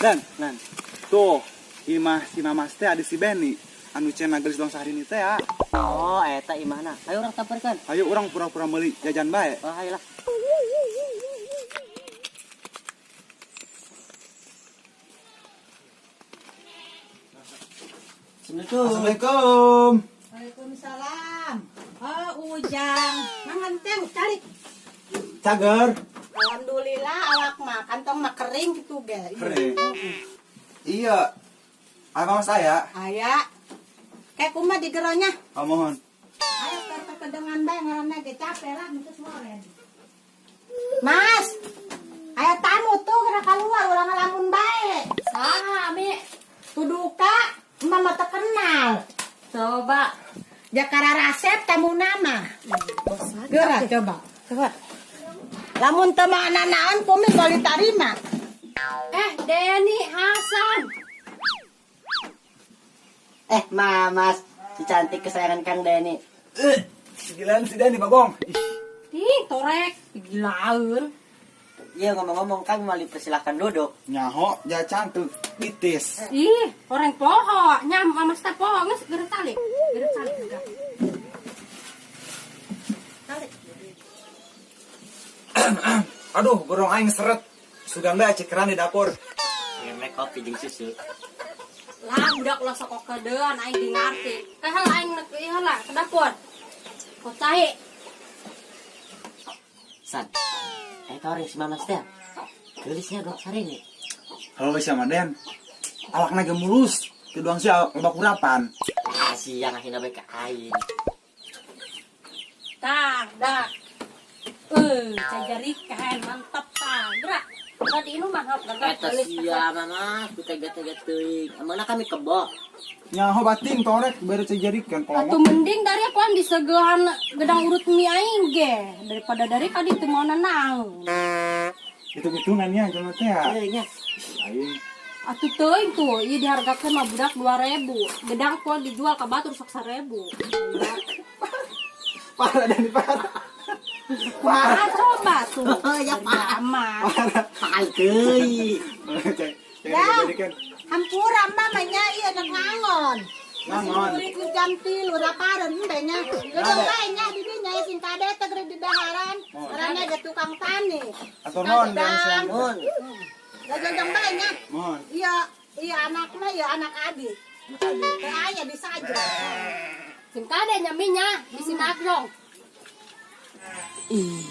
Dan, Nah, tuh, imah si Mamas teh ada si Benny. Anu cenah geus dong sehari teh ya. Oh, eta imahna. Ayo urang tamperkeun. Ayo urang pura-pura meuli jajan bae. Oh, ayolah. Assalamualaikum. Assalamualaikum. Waalaikumsalam. Oh, Ujang. Mangan teh calik. Cager. Alhamdulillah awak mah kantong mah kering gitu ge. Kering. Iya. Apa mas saya? Aya. Kayak kumaha di geronya? Oh, mohon. Ayo ke kedengan bae ngaranna ge capek lah untuk sore. Mas. Aya tamu tuh geura keluar ulah ngalamun bae. Saha, Mi? Tuduka mama teu kenal. Coba. Jakara rasep tamu nama. Geura coba. Coba. Lamun teu mana naon kumi boleh tarima. Eh, Denny Hasan. Eh, Mamas, si cantik kesayangan Kang Denny. Gilaan si Denny bagong. Ih, Ih, torek. Gilaeun. Iya, ngomong-ngomong kami malah dipersilahkan duduk. Nyaho ja cantik bitis. Ih, orang poho. Nyam, Mamas teh poho. Geus geura calik. Geura calik juga. Calik. Aduh, gorong aing seret. Sugan bae cekeran di dapur. Ngemek kopi jeung susu. Lah, budak ulah sok kedean aing ge ngarti. Eh, heula aing nek ieu heula ke dapur. Kok cai. San. Eh, orang si Mamas teh. Geulisnya dok sare nih. Kalau bisa mah Den. Awakna ge mulus. Keduang sih loba kurapan. Ah, siang akhirnya bae ka aing. Tah, dah. Cajarikan mantap tah. Gerak. Tadi ini mah hap gerak. Eta sia Mamas, ku tega-tega teuing. Amana kami kebo. Nyaho batin torek baru cejarikan Atuh mending dari aku an disegehan gedang urut mie aing ge daripada dari kadi teu mau naon. Hitung-hitungannya jelema teh ya. Teuing nya. Aing Atuh teuing tuh, ieu dihargakeun mah budak 2000. Gedang kuan dijual ka batur sok 1000. Parah dan parah. Kumaha coba tuh. Oh, ya, Pak. Aman. Mahal teuing. Cek Ya. cejarikan. Hampura mama nya ieu nek ngangon. Ngangon. Masih ku jam 3 laparan hembe nya. Gedung bae nya di dinya sing kade teh geura di daharan. Ngaranna ge tukang tani. Atur nuhun Dan siang. Mun. Gajang bae nya. Mohon. Iya, iya anaknya ya anak adik. Teu aya bisa aja. Sing kade nya minya di sinagdong. Ih,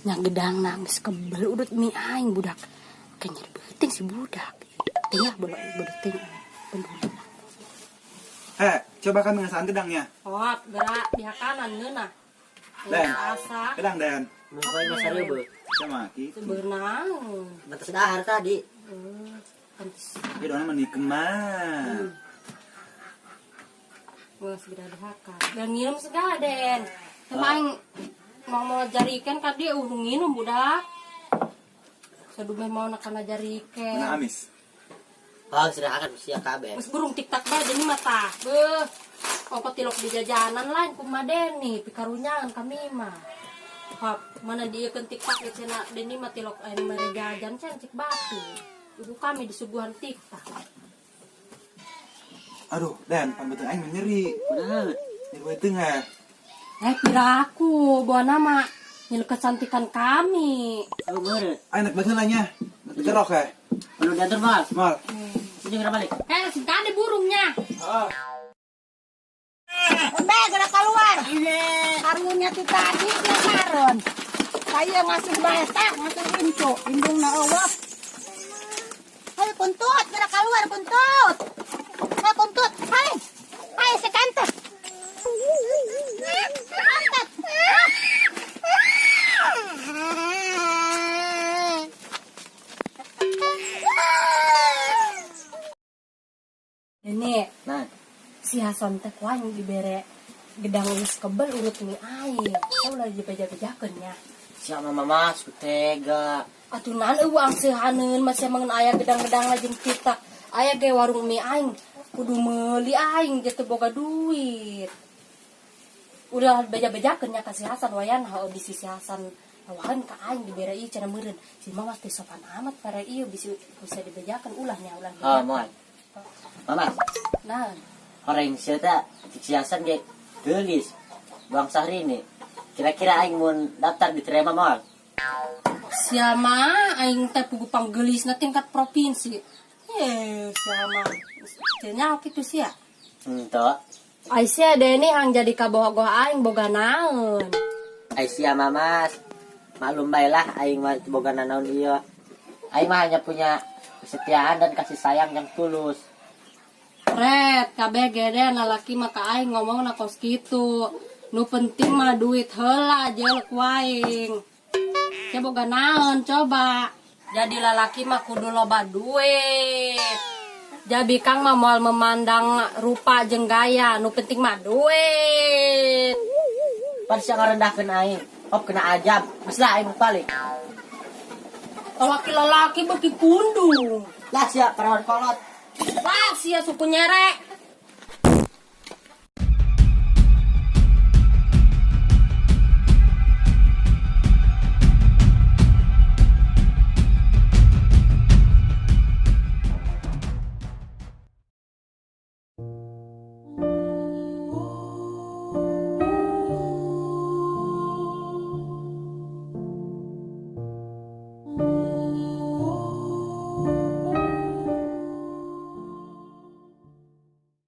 nya gedang geus kebel urut mie aing budak. Kayak nyeri beuting si budak. Tengah bolok beuting. Penduli. Heh, coba kan ngasaan gedangnya. Hop, gerak di kanan ngeunah. Den. Asa Gedang Den. Mun kowe mah 1000. Sama gitu. sebenang. Batas dahar tadi. Pantes. Tapi dona mah nikmat. Wah, segera dihakan. Dan nginum segala, Den. Sama aing mau mau jarikan ka dia nginum budak. Sadumeh mau nakana jarikan. Mana amis? Oh, sudah akan sia kabeh. Geus burung tiktak bae jadi mata. Beuh. Ongko tilok di jajanan lain kumaha Deni, pikarunyangan kami mah. Hap, mana dia kan tiktak ge cenah Deni mah tilok aya mere jajan cenah cik batu. Ibu kami disuguhan tiktak. Aduh, Den, pambeuteng aing mah nyeri. Kunaon? Nyeri beuteung heh. Eh, piraku, bawa nama nyil kecantikan kami. Oh, meureun. Aing nek beuteung nya. Nek gerok heh. Perlu diatur mal. Mal. Sini geura balik. Eh, sing kade burungnya. Heeh. Embe geura keluar. Karunya ti tadi dia karon. Saya ngasih bae teh, ngasih incu, indungna eueuh. Ayo kuntut, geura keluar kuntut. Ayo kuntut, hai. Hai sekantet. Sekantet. Ini Nah, si Hasan teh ku aing dibere gedang geus kebel urut mie aing. Tau lah dibeja-bejakeun nya. Siapa mama ku tega. Atuh naon eueuh angsehaneun masih mangan aya gedang-gedang lajeng kita. Aya ge warung mie aing kudu meuli aing ge teu boga duit. Udah beja-bejakeun nya ka si Hasan wayan heuh di sisi Hasan Awahan ka aing dibere ieu cenah meureun. Si Mamas teh sopan amat pare ieu bisa bisa dibejakeun ulahnya ulah. Oh, moal. Mamas, Nah, orang sia teh si Hasan ge geulis. Buang Sahrini. Kira-kira aing mun daftar diterima moal? Siapa aing teh pugu panggelisna tingkat provinsi. Eh, siapa? Cenah kitu sia. Ento. Aisyah Deni hang jadi kabogoh aing boga naon. Ai sia, Mamas. Maklum bae lah aing mah boga nanaon ieu. Aing mah hanya punya kesetiaan dan kasih sayang yang tulus. Red, kabeh gede lalaki mah ka aing ngomongna kos kitu. Nu penting mah duit heula jelek waing. Sia boga naon coba. Jadi lalaki mah kudu loba duit. Jadi kang mah moal memandang rupa jeung gaya, nu penting mah duit. Pan sia ngarendahkeun aing. Hop kena ajab. Geus lah aing balik. Laki lalaki beuki pundung. Lah sia parawan kolot. Wah, sia suku nyerek.